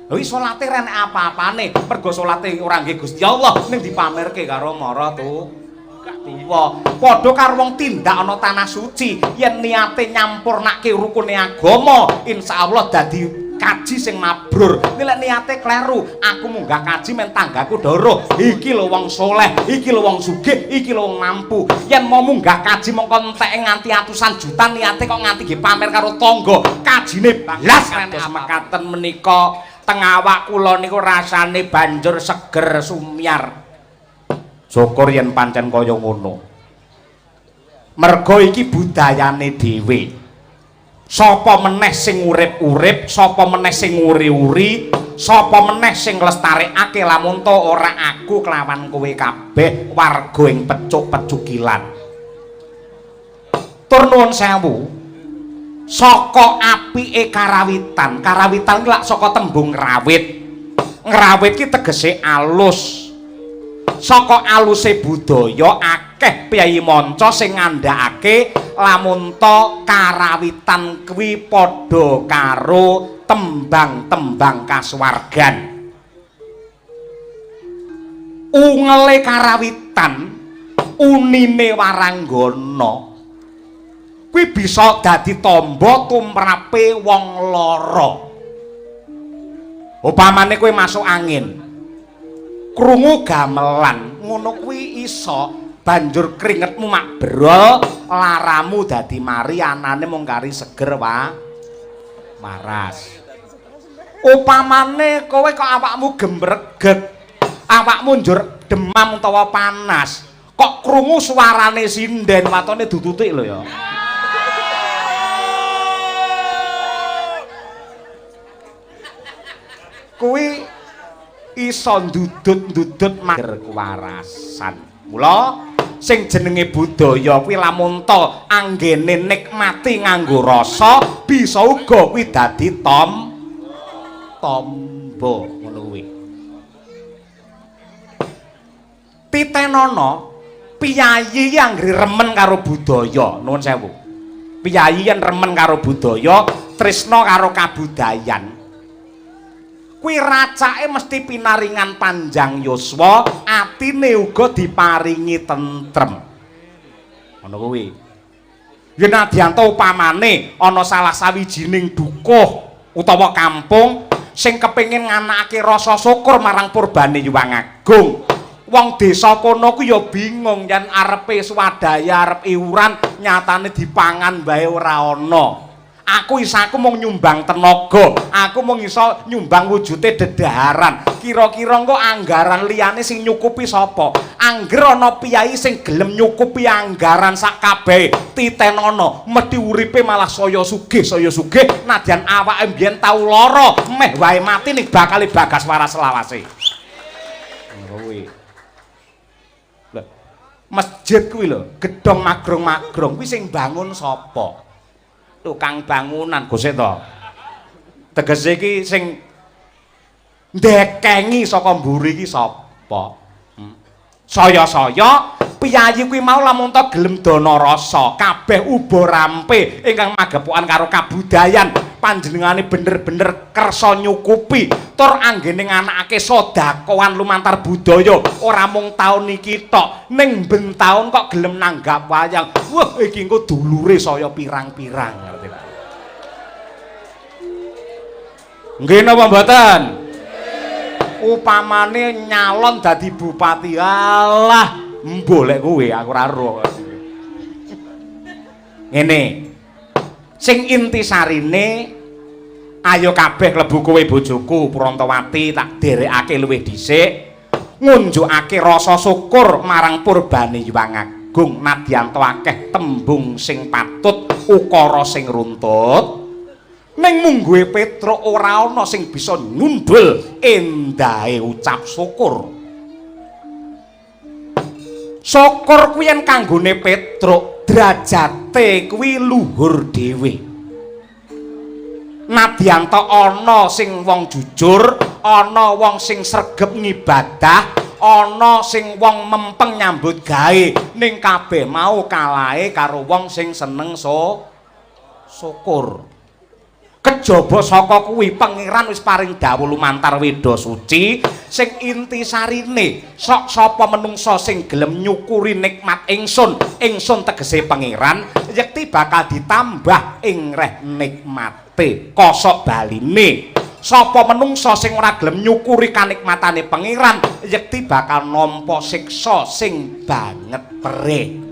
Lho iki salate ra enek apa-apane, mergo salate ora nggih Gusti Allah ning dipamerke karo mara tuwa. Padha karo wong tindak ana tanah suci, yen niate nyampurnake rukune agama, insyaallah dadi kaji sing mabrur. Nek niate kleru, aku munggah kaji men tanggaku doro. Iki lho wong soleh, iki lho wong sugih, iki lho wong mampu. Yen mau munggah kaji mongko enteke nganti atusan juta, niate kok nganti nggih pamer karo tangga. Kajine blas kados mekaten menika teng awak kula niku rasane banjur seger sumyar. Syukur yen pancen kaya ngono. Mergo iki budayane dhewe. Sapa meneh sing urip-urip, sapa meneh sing nguri-uri, sapa meneh sing nglestarekake lamun to ora aku kelawan kowe kabeh warga ing pecuk-pecukilan. Tur nuwun sewu. Saka apike karawitan, karawitan ki lak saka tembung ngrawit. Ngrawit ki tegese alus. Saka aluse budaya akeh piyayi manca sing ngandhakake lamun ta karawitan kuwi padha karo tembang-tembang kasuwargan. Ungele karawitan, unine waranggana kuwi bisa dadi tamba tumrape wong lara. Upamane kowe masuk angin, krungu gamelan ngono kuwi iso banjur kringetmu mak brol, laramu dadi mari, anane mung kari seger waras. Upamane kowe kok awakmu gemreget, awakmu njur demam utawa panas, kok krungu suarane sinden watone dututik lho ya. Kuwi iso ndudut-ndudut mager kewarasan. Mula sing jenenge budaya kuwi lamun ta anggene nikmati nganggo rasa, bisa uga kuwi dadi tombo ngono kuwi. Titenana piyayi iki anggere remen karo budaya, nuwun sewu. Piyayi yen remen karo budaya, tresna karo kabudayan, kuwi racake mesti pinaringan panjang yuswa, atine uga diparingi tentrem. Ngono kuwi. Yen nadyan upamane ana salah sawijining dukuh utawa kampung sing kepengin nganakake rasa syukur marang purbane Hyang Agung. Wong desa kono ku ya bingung yen arepe swadaya, arep iuran, nyatane dipangan wae ora ana. Aku isaku mung nyumbang tenaga, aku mung iso nyumbang wujude dedaharan. Kira-kira engko anggaran liyane sing nyukupi sapa? Angger ana piyayi sing gelem nyukupi anggaran sak kabehe, titenana, mesti uripe malah saya sugih, saya sugih, nadyan awake mbiyen tau lara, meh wae mati ning bakal bagas waras selawase. Ngono kuwi. Lho, masjid kuwi lho, gedhong magrong-magrong kuwi sing bangun sapa? Tukang bangunan Gusti to. Tegese iki sing ndekengi saka mburi iki sapa? Saya-saya piyayi kuwi mau lamun ta gelem dana rasa, kabeh uba rampe ingkang magepokan karo kabudayan, panjenengane bener-bener kersa nyukupi tur anggene nganakake sedekahan lumantar budaya ora mung taun iki tok, ning ben taun kok gelem nanggap wayang. Wah, iki engko dulure saya pirang-pirang, ngerti ta? Nggih napa mboten? Upamane nyalon dadi bupati, alah mbuh lek kowe aku ora ero. Ngene. Sing intisarine ayo kabeh klebu kowe bojoku Prantawati tak derekake luwih dhisik, ngunjukake rasa syukur marang purbane Hyang Agung nadyan to akeh tembung sing patut, ukara sing runtut. Ning mungguhe Petruk ora ana sing bisa nyundul endahe ucap syukur. Syukur kuwi yen kanggone Petruk derajate kuwi luhur dhewe. Nadyan to ana sing wong jujur, ana wong sing sregep ngibadah, ana sing wong mempeng nyambut gawe, ning kabeh mau kalahe karo wong sing seneng syukur. Kejaba saka kuwi Pangeran wis paring dawuh lumantar Weda Suci sing intisarine sok sapa menungsa sing gelem nyukuri nikmat ingsun, ingsun tegese Pangeran, yekti bakal ditambah ing reh nikmate. Kosok baline sapa menungsa sing ora gelem nyukuri kanikmatane Pangeran, yekti bakal nampa siksa sing banget perih.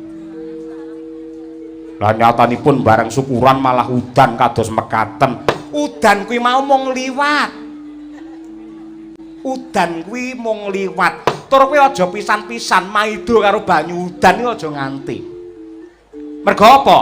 Lah nyatanipun bareng syukuran malah udan kados mekaten. Udan kuwi mau mung liwat. Udan kuwi mung liwat. Tur kowe aja pisan-pisan maido karo banyu udan iki aja nganti. Mergo apa?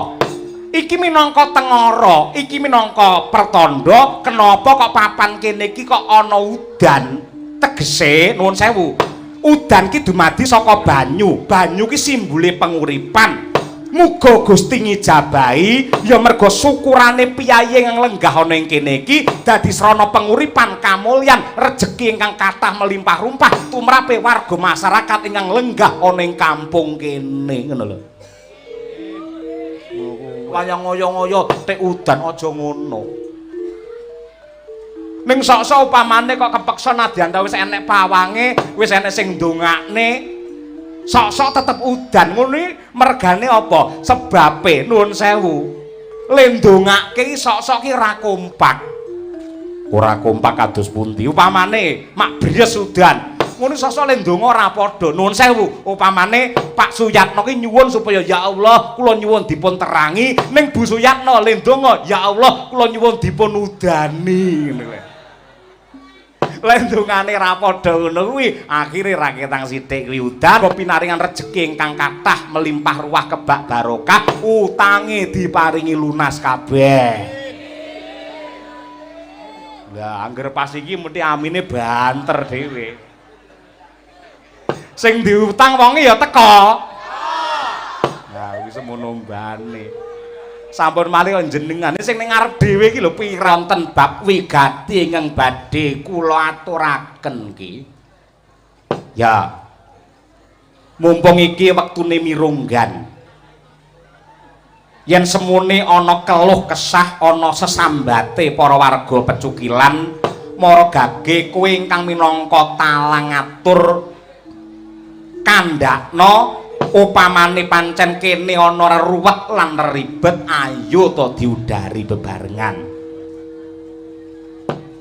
Iki minangka tengara, iki minangka pertanda kenapa kok papan kene iki kok ana udan. Tegese nuwun sewu. Udan ki dumadi saka banyu. Banyu ki simbole penguripan. Muga Gusti ngijabahi ya merga syukurane piyayi ingkang lenggah ana ing kene iki dadi srana penguripan kamulyan rejeki ingkang kathah melimpah rumpah tumrape warga masyarakat ingkang lenggah ana ing kampung kene ngono lho. Wayang ngoyo-ngoyo tek udan aja ngono. Ning sok-sok upamane kok kepeksa nadyan ta wis enek pawange, wis enek sing ndongakne, sok-sok tetep udan ngono iki mergane apa? Sebabe nuwun sewu. Le ndongake sok-sok ki ora kompak. Ora kompak kados pundi? Upamane mak bries udan. Ngono sok-sok le ndonga ora padha. Nuwun sewu, upamane Pak Suyatno ki nyuwun supaya ya Allah kula nyuwun dipun terangi, ning Bu Suyatno le ndonga ya Allah kula nyuwun dipun udani ngono lho. Lendungane ra padha ngono kuwi akhire ra ketang sithik kuwi udan pinaringan rejeki ingkang kathah melimpah ruah kebak barokah utange diparingi lunas kabeh. Lah angger pas iki mesti amine banter dhewe. Sing diutang wonge ya teko. Nah kuwi semono mbane. Sampun malih jenengane sing ning ngarep dhewe iki lho piranten bab wigati ingkang badhe kula aturaken ki. Ya. Mumpung iki wektune mirunggan. Yen semune ana keluh kesah, ana sesambate para warga Pecukilan, mara gage kowe ingkang minangka talang atur kandhakna upamane pancen kene ana ruwet lan ribet, ayo to diudari bebarengan.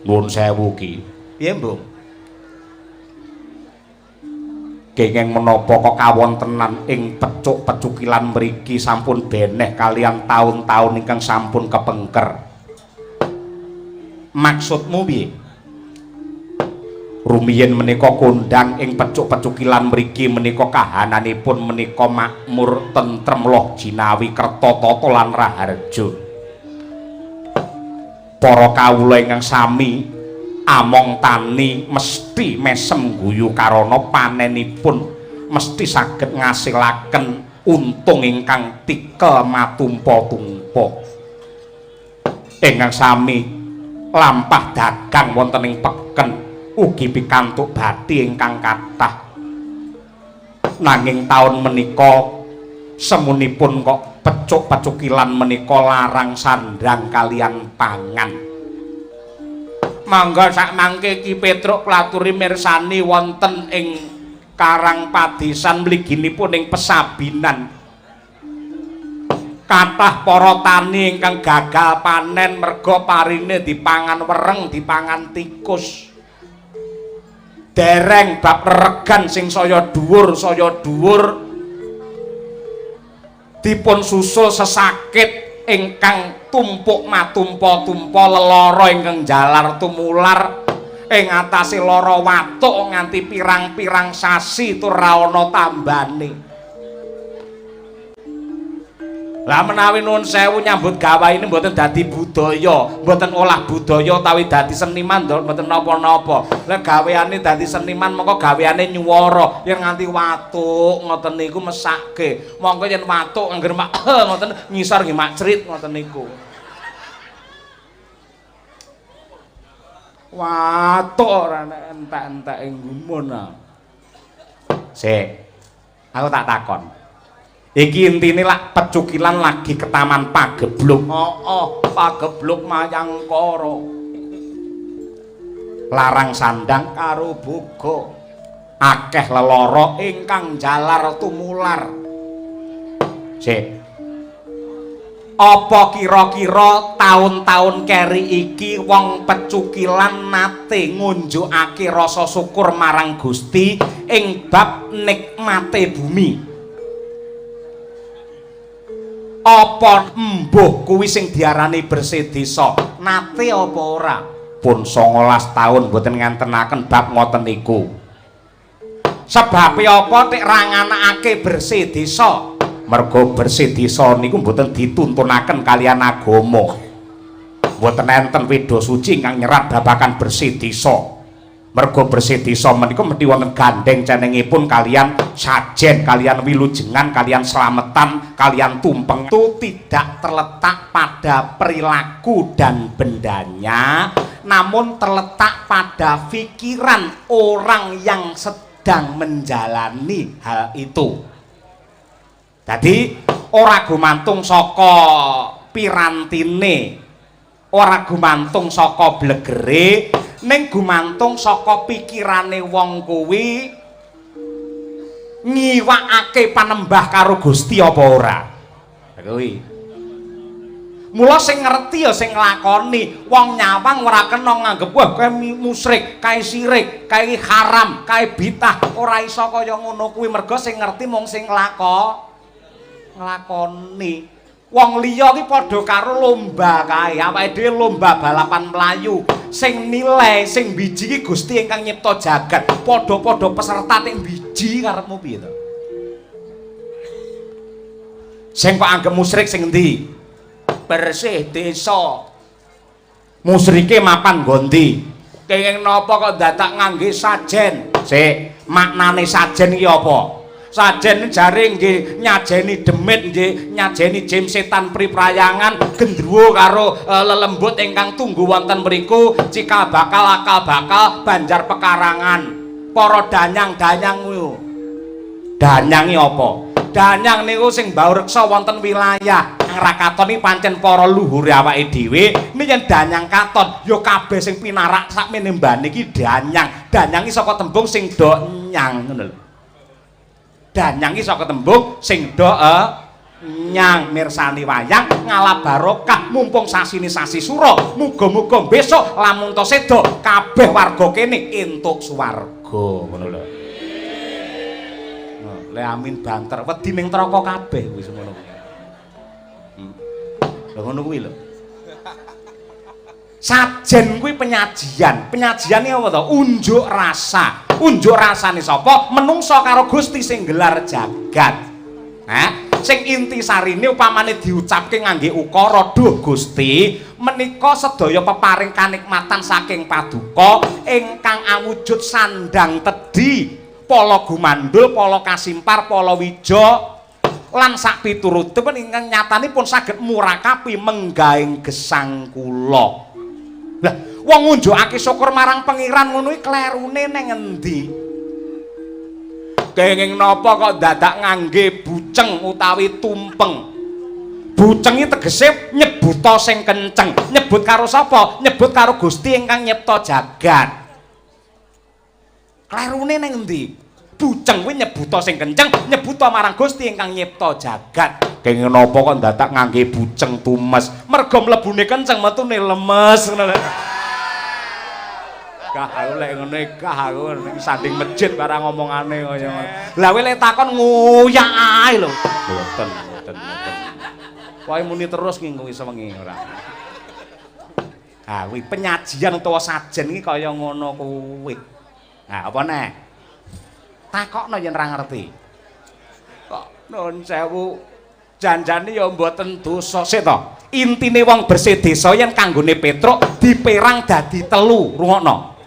Nuwun sewu ki. Piye, Mbung? Kenging menapa kok kawontenan ing pecuk-pecukilan mriki sampun beneh kalian taun-taun ingkang sampun kepengker. Maksudmu piye? Rumiyin menika kondhang ing pecuk-pecukilan mriki menika kahananipun menika makmur tentrem loh jinawi kerta tata lan raharja. Para kawula ingkang sami among tani mesti mesem guyu karana panenipun mesti saged ngasilaken untung ingkang tikel matumpa-tumpa. Ingkang sami lampah dagang wonten ing peken ugi pikantuk bathi ingkang kathah. Nanging taun menika semunipun kok pecuk-pecukilan menika larang sandang kalian pangan. Mangga sak mangke Ki Petruk klaturi mirsani wonten ing Karang Padesan mliginipun ing Pesabinan. Kathah para tani ingkang gagal panen merga parine dipangan wereng, dipangan tikus. Dereng bab regan sing saya dhuwur, saya dhuwur dipun susul sesakit ingkang tumpuk matumpa-tumpa lelara ingkang jalar tumular ing atase lara watuk nganti pirang-pirang sasi tur ra ana tambane. Lah menawi nuwun sewu nyambut gawe ini mboten dadi budaya, mboten olah budaya utawi dadi seniman mboten napa-napa. Lah gaweane dadi seniman mongko gaweane nyuwara yen nganti watuk ngoten niku mesake. Mongko yen watuk angger mak ngoten ngisor nggih mak crit ngoten niku. Watuk ora nek entek-enteke gumun. Sik. Aku tak takon. Iki intine lak pecukilan lagi ketaman pagebluk. Heeh, pagebluk Mayangkara. Larang sandang karo boga. Akeh lelara ingkang jalar tumular. Sik. Apa kira-kira taun-taun keri iki wong pecukilan nate ngunjukake rasa syukur marang Gusti ing bab nikmate bumi? Apa embuh kuwi sing diarani bersih desa? Nate apa ora? Pun 19 taun mboten ngantenaken bab ngoten niku. Sebabe apa tek ra nganakake bersih desa? Mergo bersih desa niku mboten dituntunaken kalian agama. Mboten enten weda suci ingkang nyerat babakan bersih desa. Mergo bersih desa menika mesti wonten gandeng cenengipun kalian sajen, kalian wilujengan, kalian slametan, kalian tumpeng. Itu tidak terletak pada perilaku dan bendanya, namun terletak pada pikiran orang yang sedang menjalani hal itu. Dadi ora gumantung saka pirantine, ora gumantung saka blegere, ning gumantung saka pikirane wong kuwi ngiwakake panembah karo Gusti apa ora. Kuwi. Mula sing ngerti ya sing nglakoni, wong nyawang ora kena nganggep wah kae musyrik, kae sirik, kae haram, kae bidah, ora iso kaya ngono kuwi mergo sing ngerti mung sing nglakoni. Wong liya ki padha karo lomba kae, awake dhewe lomba balapan mlayu. Sing nilai, sing biji ki Gusti ingkang nyipta jagat. Padha-padha peserta nek biji karepmu piye to? Sing kok anggep musyrik sing endi? Bersih desa. Musyrike mapan nggo ndi? Kenging napa kok dadak ngangge sajen? Sik, maknane sajen iki apa? Sajen jare nggih nyajeni demit, nggih nyajeni jim setan priprayangan, gendruwo karo lelembut ingkang tunggu wonten mriku, cikal bakal akal bakal Banjar Pekarangan. Para danyang-danyang kuwi. Danyang iki apa? Danyang niku sing mbaureksa wonten wilayah. Ra katon iki pancen para luhure awake dhewe. Nek yen danyang katon, ya kabeh sing pinarak sakmene mbane iki danyang. Danyang iki saka tembung sing do nyang ngono lho. Danyang iki saka tembung sing do nyang. Mirsani wayang ngalap barokah mumpung sasine sasi sura, muga-muga besok lamun to seda kabeh warga kene entuk swarga ngono lho. Le amin banter wedi ning neraka kabeh kuwi semono kuwi. Lho ngono kuwi lho. Sajen kuwi penyajian. Penyajian iki apa to? Unjuk rasa. Unjuk rasane sapa? Menungsa karo Gusti sing gelar jagat. Hah? Sing intisarine upamane diucapke ngangge ukara, duh Gusti, menika sedaya peparing kanikmatan saking paduka ingkang awujud sandang tedhi, pala gumandul, pala kasimpar, pala wija lan sak piturutipun ingkang nyatanipun saged murakapi menggaing gesang kula. Lah, wong ngunjukake syukur marang Pengiran ngono iki klerune ning endi? Kenging napa kok dadak ngangge buceng utawi tumpeng? Buceng iki tegese nyebuta sing kenceng. Nyebut karo sapa? Nyebut karo Gusti ingkang nyipta jagat. Klerune ning endi? Buceng kuwi nyebuta sing kenceng, nyebuta marang Gusti ingkang nyipta jagat. Kenging napa kok dadak ngangge buceng tumes? Mergo mlebune kenceng, metune lemes ngono lho. Gah aku lek ngene, gah aku ning sanding masjid barang omongane kaya ngono. Lah kowe lek takon ngoyak ae lho. Mboten, mboten, mboten. Pokoke muni terus ki kuwi sewengi ora. Ah kuwi penyajian utawa sajen iki kaya ngono kuwi. Nah, apa neh? Takokno yen ora ngerti. Kok nun sewu, janjane ya mboten dosa. Sik to. Intine wong bersih desa yen kanggone Petruk diperang dadi telu, rungokno.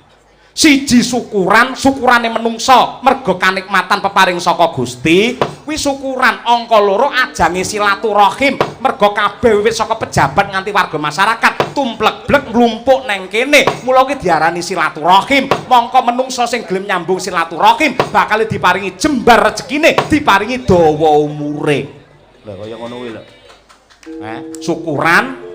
Siji syukuran, syukurane menungsa merga kanikmatan peparing saka Gusti, kuwi syukuran. Angka loro ajange silaturahim, merga kabeh wiwit saka pejabat nganti warga masyarakat tumplek-blek mlumpuk neng kene. Mula kuwi diarani silaturahim. Mongko menungsa sing gelem nyambung silaturahim bakal diparingi jembar rezekine, diparingi dawa umure. Lho kaya ngono kuwi lho. Syukuran,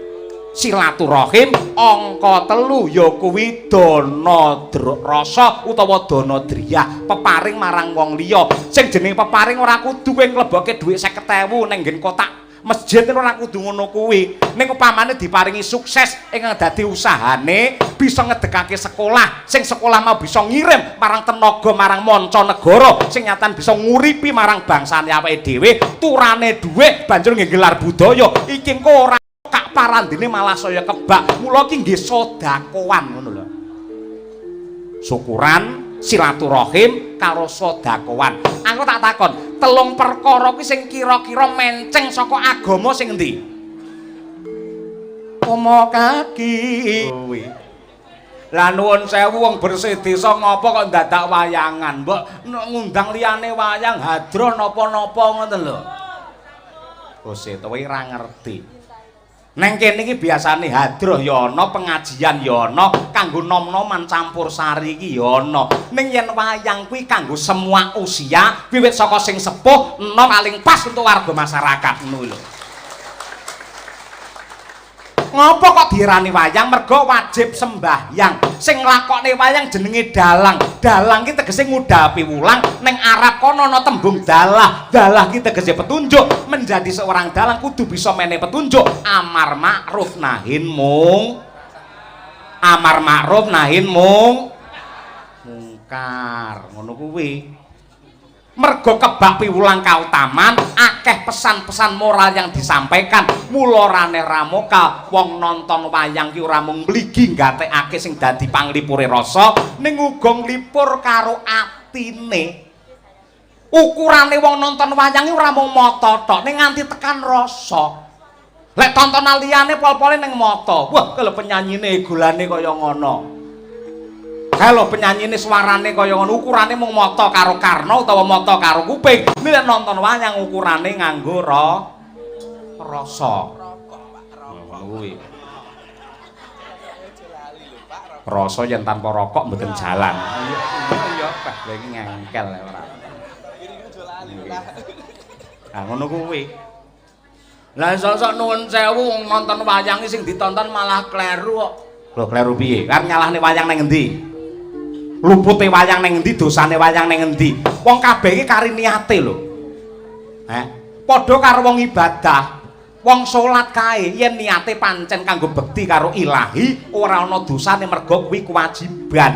silaturahim, angka telu ya kuwi dana rasa utawa dana driyah, peparing marang wong liya. Sing jenenge peparing ora kudu kowe nglebokke dhuwit 50.000 ning nggen kotak masjid, ora kudu ngono kuwi. Ning upamane diparingi sukses ingkang dadi usahane bisa ngedekake sekolah, sing sekolah mau bisa ngirim marang tenaga marang manca negara sing nyatan bisa nguripi marang bangsane awake dhewe, turane dhuwit banjur nggelar budaya iki engko ora kak parandene malah saya kebak. Mula ki nggih sedekahan ngono lho. Syukuran, silaturahim karo sedekahan. Aku tak takon, telung perkara kuwi sing kira-kira menceng saka agama sing endi? Omo kaki kuwi. Lah nuwun sewu, wong bersih desa ngopo kok dadak wayangan? Mbok ngundang liyane wayang hadroh napa-napa ngoten lho. Bose kowe ora ngerti. Neng kene iki biasane hadroh ya ana, pengajian ya ana, kanggo nom-noman campur sari iki ya ana. Ning yen wayang kuwi kanggo semua usia, wiwit saka sing sepuh, enom, paling pas untuk warga masyarakat ngono lho. Ngopo kok diarani wayang? Mergo wajib sembahyang. Sing nglakokne wayang jenenge dalang. Dalang ki tegese ngudal piwulang. Ning Arab kono ana tembung dalah. Dalah ki tegese petunjuk. Menjadi seorang dalang kudu bisa menehi petunjuk. Amar ma'ruf nahin mung. Amar ma'ruf nahin mung mungkar. Ngono kuwi. Mergo kebak piwulang kautaman, akeh pesan-pesan moral yang disampaikan. Mula rane ramoka wong nonton wayang ki ora mung mligi nggatekake sing dadi panglipure rasa, ning uga nglipur karo atine. Ukurane wong nonton wayang ki ora mung mata tok, ning nganti tekan rasa. Lek tontonan liyane pol-pole ning mata. Wah, kalau penyanyine golane kaya ngono. Kalau penyanyine suarane kaya ngono, ukurane mung mata karo karna utawa mata karo kuping. Nek nonton wayang ukurane nganggo rasa. Ngono kuwi. Rasa yen tanpa rokok mboten jalan. Iya iya, peh iki ngengkel ora. Lah ngono kuwi. Lah sok-sok nuwun sewu, nonton wayang sing ditonton malah kleru kok. Lho kleru piye? Arep nyalahne wayang nang endi? Lupute wayang nang endi, dosane wayang nang endi? Wong kabeh iki kari niate lho. Heh, padha karo wong ibadah. Wong salat kae yen niate pancen kanggo bekti karo ilahi, ora ana dosane mergo kuwi kewajiban.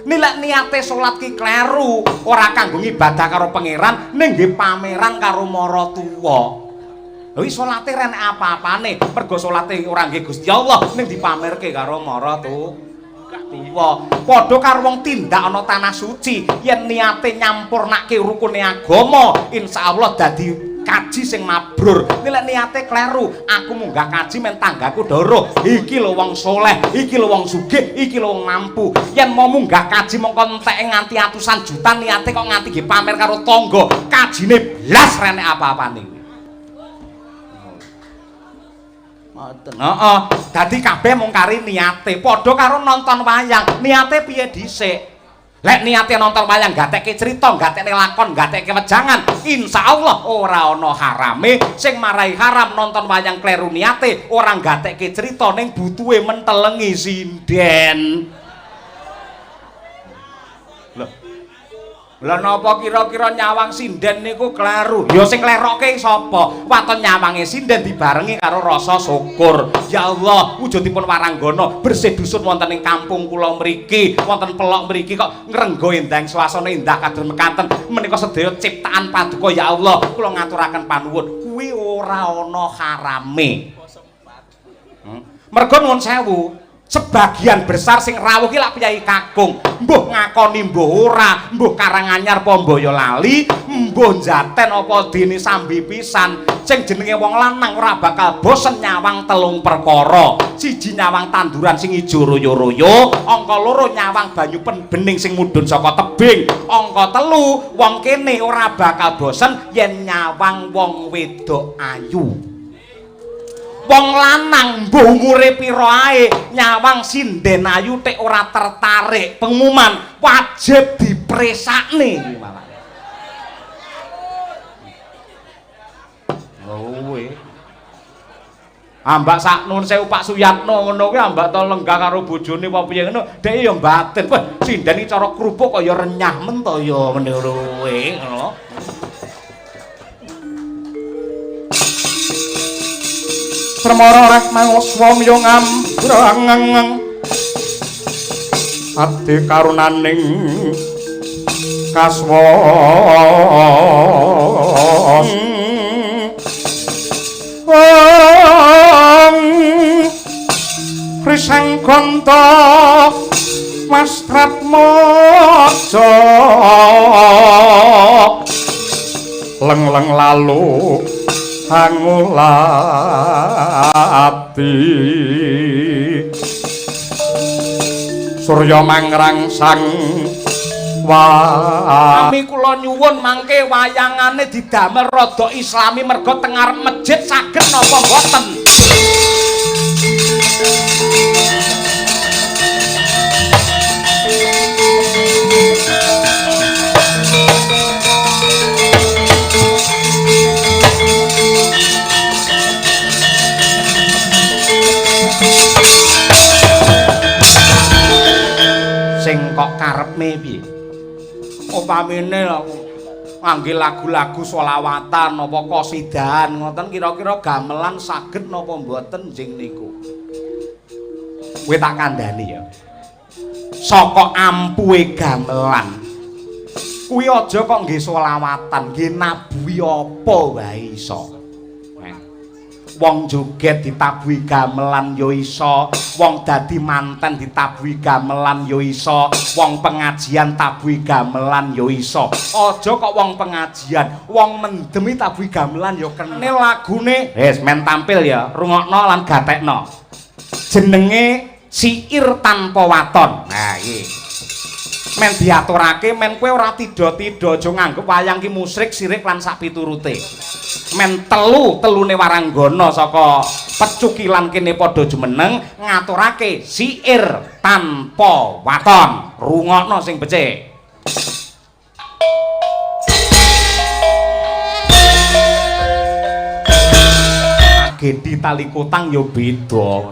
Nek niate salat ki kleru, ora kanggo ngibadah karo pangeran, ning nggih pameran karo maratuwa. Lha iki salate ra enek apa-apane, mergo salate ora nggih Gusti Allah, ning dipamerke karo maratuwa. Padha karo wong tindak ana tanah suci, yen niate nyampurnake rukune agama, insyaallah dadi kaji sing mabrur. Nek niate kleru, aku munggah kaji men tanggaku doro. Iki lho wong soleh, iki lho wong sugih, iki lho wong mampu. Yen mau munggah kaji mongko enteke nganti atusan juta, niate kok nganti nggih pamer karo tangga, kajine blas ra enek apa-apane. Ngoten. Heeh. Dadi kabeh mung kari niate. Padha karo nonton wayang, niate piye dhisik? Lek niate nonton wayang gatekke crita, gatekke lakon, gatekke wejangan, insyaallah ora ana harame. Sing marai haram nonton wayang kleru niate, ora gatekke crita ning butuhe mentelengi sinden. Lho. Lah napa kira-kira nyawang sinden niku kleru? Ya sing kleroke sapa? Waton nyawange sinden dibarengi karo rasa syukur. Ya Allah, wujudipun waranggana bersih dusun wonten ing kampung kula mriki, wonten pelok mriki kok ngrenggo endah, swasana indah kados mekaten. Menika sedaya ciptaan paduka ya Allah. Kula ngaturaken panuwun, kuwi ora ana harame. Mergo nuwun sewu, sebagian besar sing rawuh ki lak priyayi kakung. Mbuh ngakoni mbuh ora, mbuh Karanganyar apa Boyolali, mbuh Jaten apa dene Sambi pisan. Sing jenenge wong lanang ora bakal bosen nyawang telung perkara. Siji nyawang tanduran sing ijo royo-royo, angka loro nyawang banyu bening sing mudhun saka tebing, angka telu wong kene ora bakal bosen yen nyawang wong wedok ayu. Wong lanang mbuh umure pira ae nyawang sinden ayu tek ora tertarik, pengumuman wajib dipresakne iki malah. Oh kowe. Ambak sak nun sewu Pak Suyatno ngono kuwi ambak to lenggah karo bojone apa piye ngono, dhek ya mbatin. Wah, sinden iki cara kerupuk kaya renyah men to ya meneh kowe ngono. Tremara reh manguswa miyo ngambrang ati karunaning kaswa risang gonta mastratmaja leng-leng lalu angulati surya mangrangsang wa. Kami kula nyuwun mangke wayangane didamel rada islami merga teng ngarep masjid saged napa mboten? Sing kok karepne piye? Upamine ngangge lagu-lagu sholawatan napa qasidahan ngoten kira-kira gamelan saged napa mboten jing niku? Kowe tak kandhani ya. Saka ampuhe gamelan kuwi aja kok nggih sholawatan, nggih nabuhi apa wae iso. Wong joget ditabuhi gamelan ya iso, wong dadi manten ditabuhi gamelan ya iso, wong pengajian tabuhi gamelan ya iso. Aja kok wong pengajian, wong mendem tabuhi gamelan ya kena. Lagune wis men tampil ya, rungokno lan gatekno. Jenenge Siir Tanpa Waton. Nah iki. Men diaturake men kowe ora tidha-tidha aja nganggep wayang ki musyrik, sirik lan sak piturute. Men telu-telune waranggana saka pecukilan kene padha jumeneng ngaturake Siir Tanpa Waton. Rungokno sing becik. Tragedi tali kutang ya beda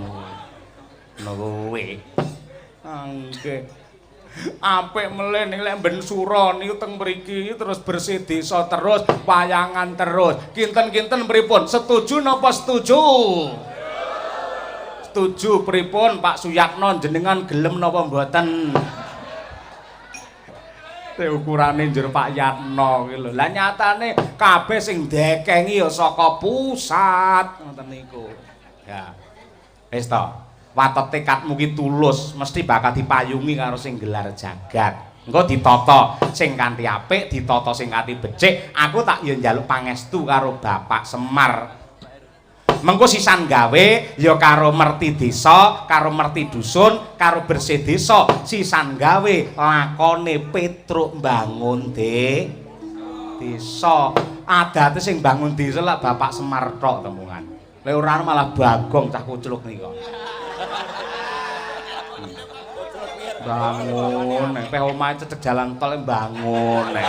ngono kuwi. Nggih. Apik melih ning lek ben sura niku teng mriki terus bersih desa terus, wayangan terus. Kinten-kinten pripun? Setuju napa setuju? Setuju pripun Pak Suyatno jenengan gelem napa mboten? Te ukurane njur Pak Yatno kuwi lho. Lah nyatane kabeh sing ndekengi ya saka pusat ngoten niku. Ya. Wis to. Watet tekadmu ki tulus, mesti bakal dipayungi karo sing gelar jagat. Engko ditata sing kanthi apik, ditata sing kanthi becik. Aku tak ya njaluk pangestu karo Bapak Semar. Mengko sisan gawe ya karo merti desa, karo merti dusun, karo bersih desa. Sisan gawe lakone Petruk mbangun desa. Adate sing bangun desa lak Bapak Semar tok temungan. Lek ora malah Bagong cah kucluk nika. Bangun nek peh omahe cedhek jalan tol bangun nek.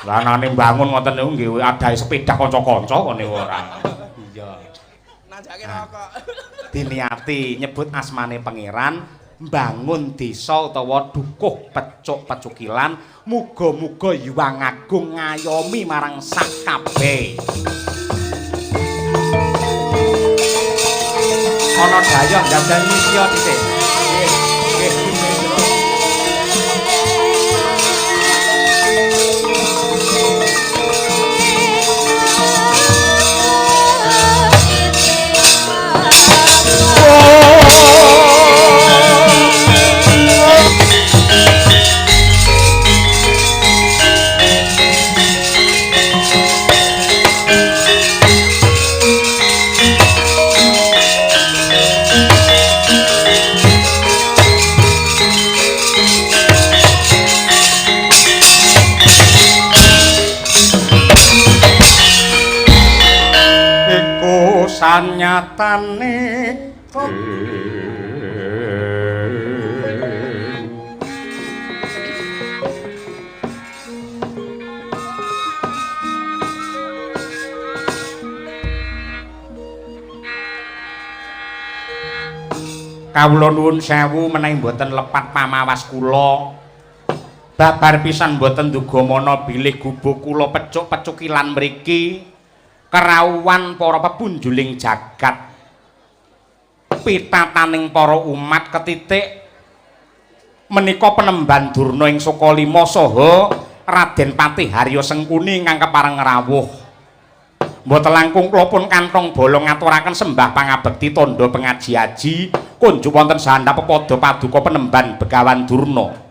Lah anane bangun ngoten niku nggih adahe sepeda kanca-kanca kok niku ora. Iya. Nanjake rokok. Diniati nyebut asmane pangeran, mbangun desa utawa dukuh pecuk-pecukilan, muga-muga Hyang Agung ngayomi marang sakabeh. Ana dayah njajal misiya dhisik. Nggih, nggih. Sanyatane kawula nuwun sewu menawi mboten lepat pamawas kula. Babar pisan mboten dugamana bilih gubuk kula pecuk-pecukilan mriki kerawuhan para pepunjuling jagat. Pitataning para umat ketitik menika penemban Durna ing Sukalima saha Raden Patih Harya Sengkuni ingkang kepareng rawuh. Mboten langkung kula pun kantong bolong ngaturaken sembah pangabekti tandha pengaji-aji kunjuk wonten sandhap pepada paduka penemban Begawan Durna.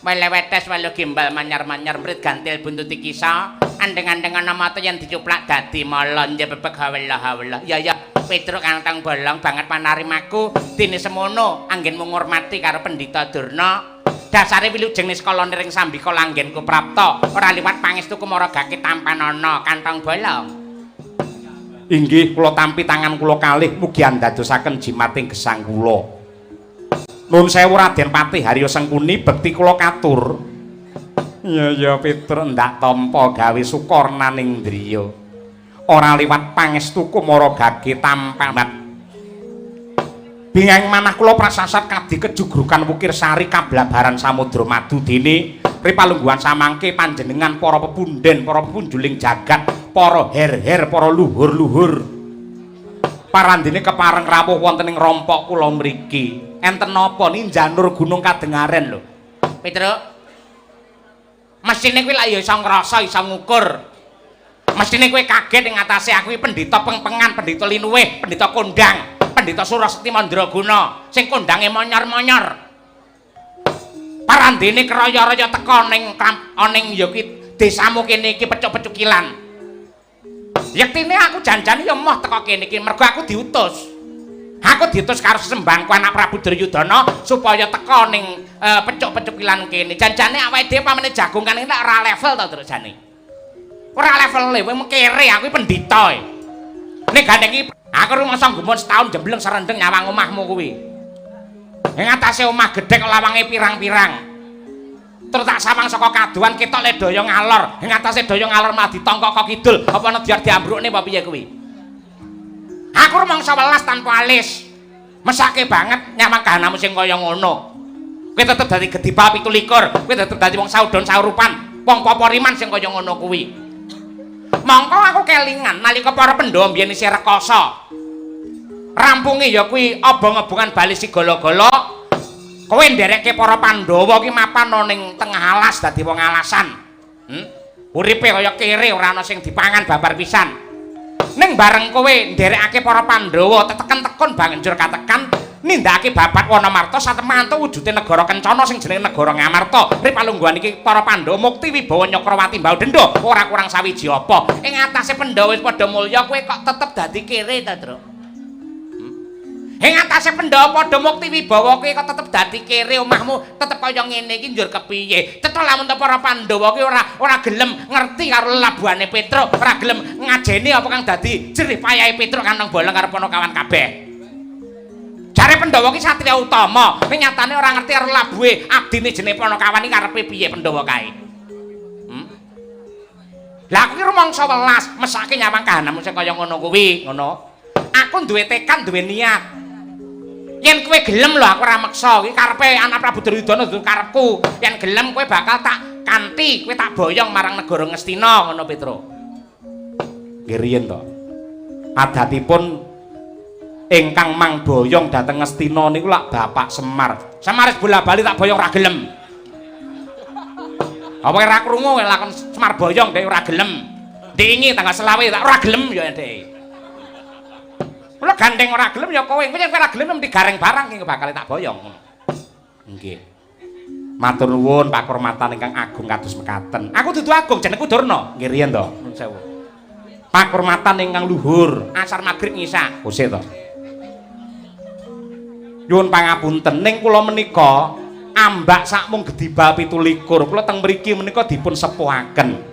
Welewetes welu gimbal manyar-manyar mrit gantil buntuti kisa andeng-andeng ana mata yen dicuplak dadi mala njebebeg hawela-hawela. Ya ya Petruk kantong bolong banget panarimaku dene semono anggenmu ngurmati karo Pendhita Durna. Dasare wilujeng niskala ring sambika langgenku prapta ora liwat pangestu kumara gake tampanana kantong bolong. Inggih kula tampi tangan kula kalih mugi andadosaken jimating gesang kula. Nuwun sewu Raden Patih Harya Sengkuni bekti kula katur. Ya ya Petruk ndak tampa gawe sukornaning driya. Ora liwat pangestu kumara gage tampan. Bingeng manah kula prasasat kadi kejugrukan wukir sari kablabaran samudra madu dene ripalungguhan samangke panjenengan para pepunden, para pepunjuling jagat, para her-her, para luhur-luhur. Parandene kepareng rawuh wonten ing rompok kula mriki. Enten napa ni janur gunung kadengaren lho. Petruk. Mesthine kowe lak ya iso ngrasa, iso ngukur. Mesthine kowe kaget ing atase aku iki pendhita pengpengan, pendhita linuwih, pendhita kondang, pendhita Surasekti Mandraguna sing kondange monyor-monyor. Parandene kraya-raya teka ning ning ya kuwi desamu kene iki pecuk-pecukilan. Yektine aku janjane ya moh teka kene iki mergo aku diutus. Aku diutus karo sesembahku anak Prabu Duryudana supaya teka ning pecuk-pecukilan kene. Janjane awake dhewe pamene jagongan iki ora level to, Truk jane. Ora levele, kowe kere aku iki pendhita e. Ning gandeng iki aku rumangsa gumun setahun jembleng serendeng nyawang omahmu kuwi. Ing atase omah gedhek lawange pirang-pirang. Terus tak sawang saka kaduan ketok le daya ngalor. Ing atase daya ngalor malah ditongkok kok kidul. Apa ana diar diambrukne apa piye kuwi? Aku rumangsa welas tanpa alis. Mesake banget nyawang kahanamu sing kaya ngono. Kowe tetep dadi gedibal 27, kowe tetep dadi wong saudon saurupan, wong poporiman sing kaya ngono kuwi. Mongko aku kelingan nalika para Pandhawa mbiyen isih rekasa. Rampunge ya kuwi obong-obongan bali sigala-gala. Kowe nderekke para Pandhawa ki mapan ning tengah alas dadi wong alasan. Uripe kaya kere ora ana sing dipangan babar pisan. Ning bareng kowe nderekake para Pandhawa teteken-tekun banjur katekan nindakake babat Wanamarta satemantu wujude negara kencana sing jenenge negara Ngamarta. Ripalungguhan iki para Pandhawa mukti wibawa Nyakrawati mbau denda ora kurang sawiji apa. Ing atase Pandhawa wis padha mulya kowe kok tetep dadi kere ta, Truk? Ing atase Pandhawa padha mukti wibawa kowe kok tetep dadi kere omahmu tetep kaya ngene iki njur kepiye? Cetha lamun ta para Pandhawa ki ora gelem ngerti karo labuhane Petruk, ora gelem ngajeni apa kang dadi jerih payahe Petruk kantong bolong karo Panakawan kabeh. Jare Pandhawa ki satriya utama, ning nyatane ora ngerti karo labuhe abdine jenenge Panakawan iki karepe piye Pandhawa kae. Lah aku ki rumangsa welas mesake nyawang kahananmu sing kaya ngono kuwi, ngono. Aku duwe tekad, duwe niat. Yen kowe gelem lho aku ora meksa, iki karepe anak Prabu Duryudana dudu karepku. Yen gelem kowe bakal tak kanthi, kowe tak boyong marang negara Ngastina ngono Petruk. Nggih riyen to. Adatipun ingkang mangboyong dhateng Ngastina niku lak Bapak Semar. Semar wis bola-bali tak boyong ora gelem. Apa ora krungu lakon Semar boyong dhek ora gelem. Diingi tanggal 25 tak ora gelem ya dhek. Kula gandeng ora gelem ya kowe, kowe ora gelem mesti gareng barang iki bakal tak boyong. Nggih. Matur nuwun pakurmatan ingkang agung kados mekaten. Aku dudu agung jenengku Durna. Nggih riyen to. Nuwun sewu. Pakurmatan ingkang luhur, asar magrib ngisa. Kose to. Nyuwun pangapunten ning kula menika ambak sakmung gedibal 27 kula teng mriki menika dipun sepuhaken.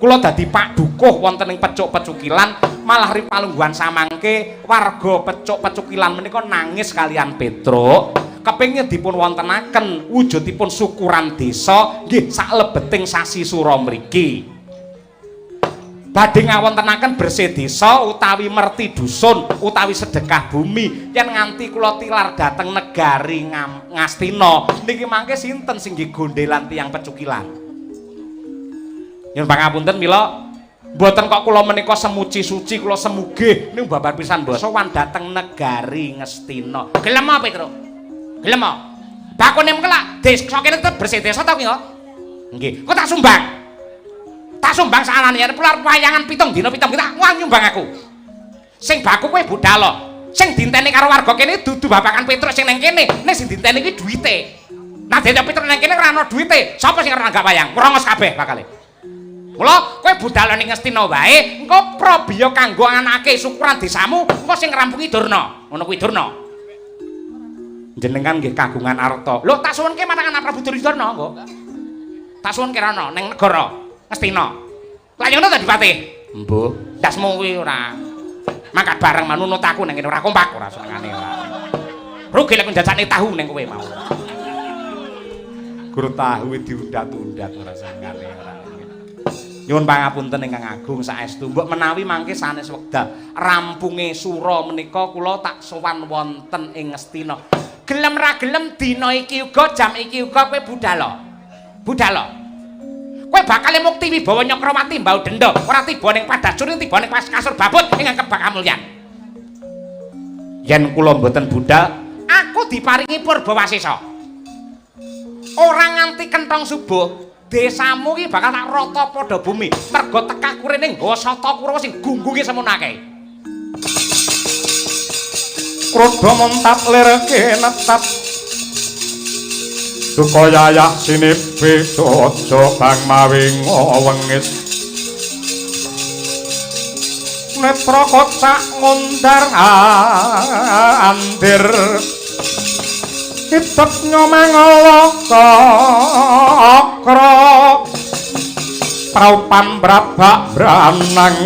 Kula dadi Pak Dukuh wonten ing Pecuk-Pecukilan, malah ripalungguhan samangke warga Pecuk-Pecukilan menika nangis kalian Petruk, kepengin dipun wontenaken wujudipun syukuran desa nggih saklebeting sasi sura mriki. Badhe ngawontenaken bersih desa utawi merti dusun utawi sedekah bumi. Yen nganti kula tilar dhateng negari Ngastina niki mangke sinten sing nggih gondelan tiyang Pecukilan? Nyuwun pangapunten mila mboten kok kula menika semuci suci, kula semugih ning babar pisan mbok sowan dhateng negari Ngastina. Gelem apa Petruk? Gelem apa? Bakune mengko lak desa kene tetep bersih desa ta kuwi kok? Nggih. Kok tak sumbang? Tak sumbang saanane yen pular wayangan 7 dina 7 tak wah nyumbang aku. Sing baku kowe budal. Sing dinteni karo warga kene dudu babakan Petruk sing ning kene, ning sing dinteni kuwi duwite. Nah dene Petruk ning kene ora ana duwite, sapa sing arep nanggap wayang? Mrongos kabeh bakale. Mula kowe budal ning Ngastina wae, engko prabiya kanggo anake syukuran desamu, engko sing ngrampungi Durna. Ngono kuwi Durna. Jenengan nggih kagungan arta. Lho tak suwunke marang anak Prabu Duryudana engko. Tak suwunke rono ning negara Ngastina. Lah ngono ta Dipati? Mbuh, ndasmu kuwi ora. Mangkat bareng manunut aku ning kene ora kompak ora senengane ora. Rugi lek njajane tahu ning kowe mau. Guru tahu diundat-undat ora senengane ora. Nyuwun pangapunten ingkang agung saestu. Mbok menawi mangke sanes wekdal rampunge sura menika kula tak sowan wonten ing Ngastina. Gelem ra gelem dina iki uga jam iki uga kowe budal. Budal. Kowe bakal mukti wibawa Nyakrawati mbau denda, ora tiba ning padhajur tiba ning kasur babut ingkang kebak kamulyan. Yen kula mboten budal, aku diparingi purbawasesa. Ora nganti kenthong subuh, desamu iki bakal tak rata padha bumi. Mergo tekaku rene nggawa sata Kurawa sing gunggunge semono akeh. Krodo montap lir kinetap duka yayah sinibe aja bang mawi ngowengit netra kocak ngundar andir hitep nyomangala cakra praupan brabak branang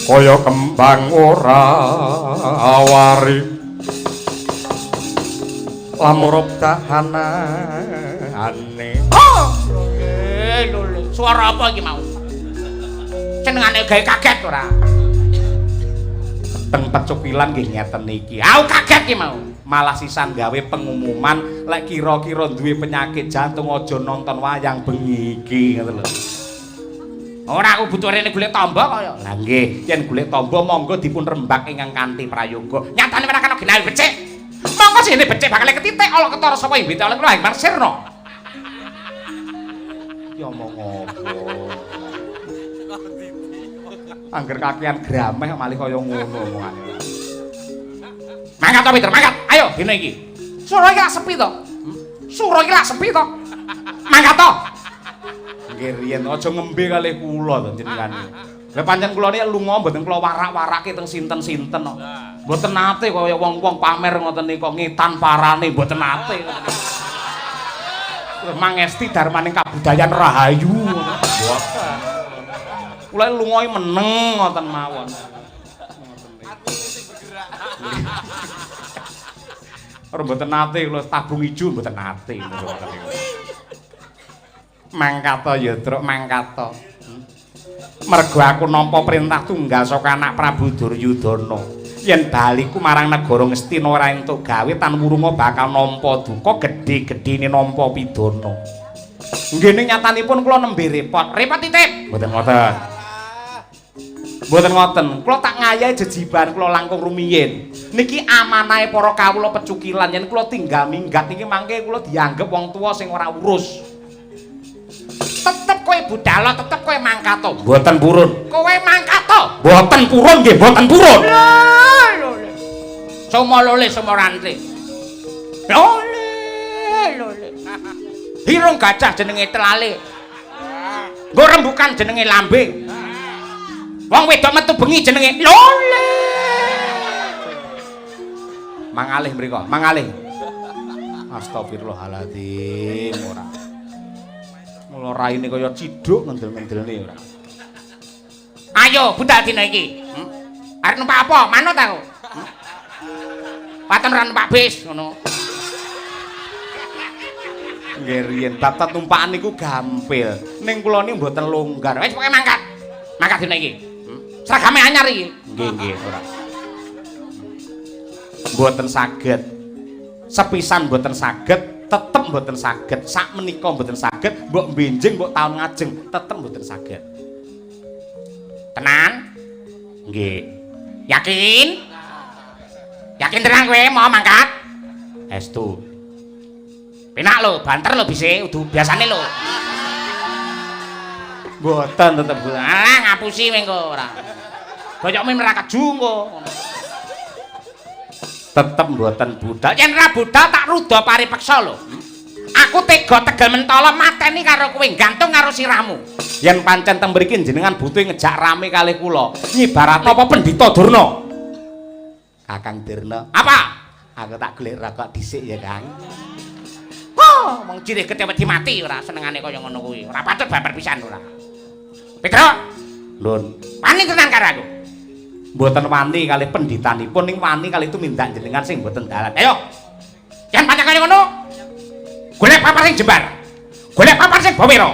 kaya kembang ora wari lamurub dahanane. Oh, lho, suara apa iki mau? Senengane gawe kaget ora? Teng Pecukilan nggih ngeten iki. Aku kaget iki mau. Malah sisan gawe pengumuman lek kira-kira duwe penyakit jantung aja nonton wayang bengi iki ngoten lho. Ora aku butuh rene golek tamba kaya. Lah nggih, yen golek tamba monggo dipun rembak ingkang kanthi prayoga. Nyatane ora kana genawi becik. Monggo sing becik bakal ketitik ala ketara sapa ing bete oleh kula ing Sirna. Ya omong apa? Angger kakean grameh malih kaya ngono omongane. Mangkat to Peter, mangkat. Ayo dina iki. Sura iki lak sepi to. Sura iki lak sepi to. Mangkat to. Nggih riyen aja ngembe kalih kula to jenengan. Lah pancen kula niki lunga mboten kula warak-warake teng sinten-sinten kok. Mboten nate kaya wong-wong pamer ngoten nika ngetan parane mboten nate. Mangesti darmaning kabudayan rahayu. Mboten. Kula lunga meneng ngoten mawon. Ora mboten nate kula tabung ijo mboten nate ngoten niku. Mangkata ya, Truk, mangkata. Mergo aku nampa perintah tunggal saka anak Prabu Duryudana. Yen baliku marang negara Ngastina ora entuk gawe tan wurunga bakal nampa duka gedhe-gedhene nampa pidana. Nggih ning nyatanipun kula nembe repot. Repot titip. Mboten ngoten. Mboten ngoten. Kula tak ngayahi jejiban kula langkung rumiyin. Niki amanahe para kawula Pecukilan yen kula tinggal minggat niki mangke kula dianggep wong tuwa sing ora urus. Tetep kowe budal, tetep kowe mangkat to. Mboten purun. Kowe mangkat to. Mboten purun nggih, mboten purun. Lho lho. Somo lole somo rantre. Lole lole. Irung gajah jenenge telale. Nggo rembukan jenenge lambe. Wong wedok metu bengi jenenge lole. Mangalih mriko, mangalih. Astagfirullahaladzim ora. Kula raine kaya ciduk ngendel-ngendelne ora. Ayo budal dina iki. Arep numpak apa? Manut aku. Waton ora numpak bis ngono. Nggih riyen bab tetumpakan niku gampil. Ning kula niki mboten longgar. Wis pokoke mangkat. Mangkat dina iki. Seragame anyar iki. Nggih nggih ora. Mboten saged. Sepisan mboten saged, tetep mboten saged. Sak menika mboten saged, mbok benjing mbok taun ngajeng tetep mboten saged. Tenan? Nggih. Yakin? Yakin tenan kowe mau mangkat? Estu. Penak lho, banter lho bise, udu biasane lho. Mboten tetep mboten. Alah ngapusi kowe engko ora. Boyokmu ora keju engko. Tetep mboten budal. Yen ra budal tak ruda paripeksa lho. Aku tega tegel mentala mateni karo kowe, gantung karo sirahmu. Yen pancen teng mriki jenengan butuh ngejak rame kalih kula. Nyibarat apa Pendhita Durna? Kakang Durna. Apa? Aku tak golek rokok dhisik ya, Kang. Oh, wong jirih getih wedi mati ora senengane kaya ngono kuwi. Ora patut baper pisan ora. Petro, Lun, wani tenan karo aku. Mboten wani kalih pendhitanipun ning wani kalih tumindak jenengan sing mboten dalan. Ayo. Yen pancen kaya ngono, golek papan sing jembar. Golek papan sing bawera.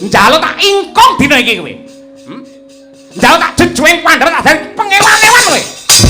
Njaluk tak ingkung dina iki kowe. Njaluk tak jejuwing pandhawa tak